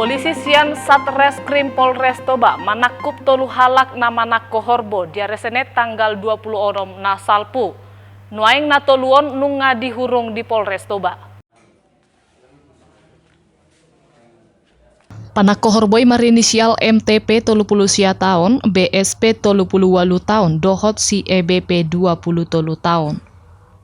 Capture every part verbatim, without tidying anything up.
Polisi sian Satreskrim Polres Toba manangkup tolu halak na manangko horbo di ari Senin tanggal dua pulu onom na salpu. Nuaeng na tolu on nunga dihurung di Polres Toba. Panangko horbo i marinisial M T P tolu pulu sia taon, B S P tolu pulu ualu taon, dohot C E B P dua pulu tolu taon.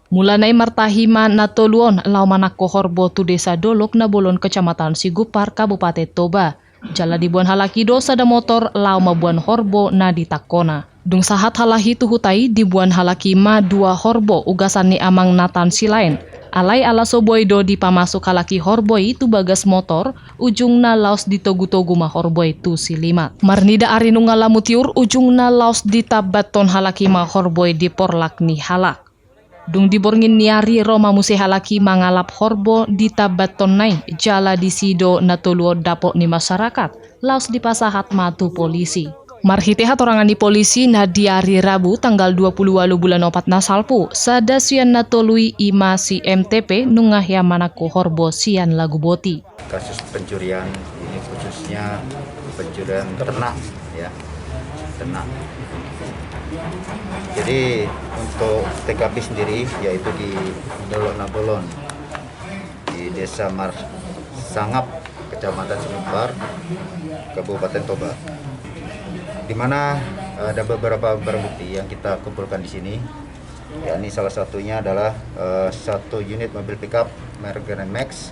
Mulana i martahi ma na tolu on laho manangko horbo tu Desa Dolok Nabolon, Kecamatan Sigumpar, Kabupaten Toba. Jala diboan halak i do sada motor laho mamboan horbo na ditangkona. Dung sahat halak i tu huta i, diboan halak i ma dua horbo ugasan ni amang Nathan Silaen. Alai ala so boi do dipamasuk halak i horbo i tu bagas motor, ujungna laos ditogu-togu ma horbo i tu Silimat. Marnida ari nunga lamutiur, ujungna laos ditambathon halak i ma horbo i di porlak ni halak. Dung di borngin ni ari ro ma muse halak i mangalap horbo di tambathonna i, jala disi do na tolu on dapot ni masyarakat, laos dipasahat ma tu polisi. Marhite hatorangan ni polisi na di ari Rabu tanggal dua pulu ualu bulan opat na salpu, sada sian na tolu i, i ma si M T P, nunga hea manangko horbo sian lagu boti. Kasus pencurian ini khususnya pencurian ternak, ya, ternak. Jadi untuk T K P sendiri yaitu di Dolok Nabolon, di Desa Marsangap, Kecamatan Sigumpar, Kabupaten Toba. Di mana ada beberapa barang bukti yang kita kumpulkan di sini, yakni salah satunya adalah, eh, satu unit mobil pickup merek Grand Max,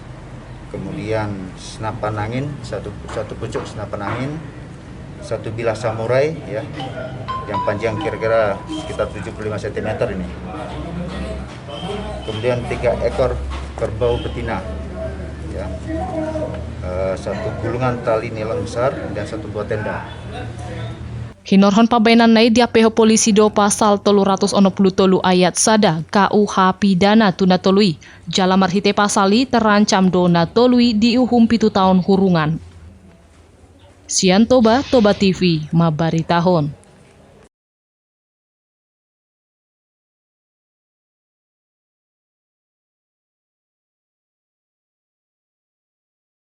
kemudian senapan angin, satu, satu pucuk senapan angin, satu bilah samurai, ya, yang panjang kira-kira sekitar tujuh puluh lima sentimeter ini. Kemudian tiga ekor kerbau betina, ya. Eh, satu gulungan tali nilon besar dan satu buah tenda. Hinorhon pambaenanna i, diampehon polisi do pasal tolu ratus onom pulu tolu ayat sada K U H pidana tu na tolu i. Jala marhite pasal i terancam do na tolu i diuhum pitu taon hurungan. Sian Toba, Toba T V, mambaritahon.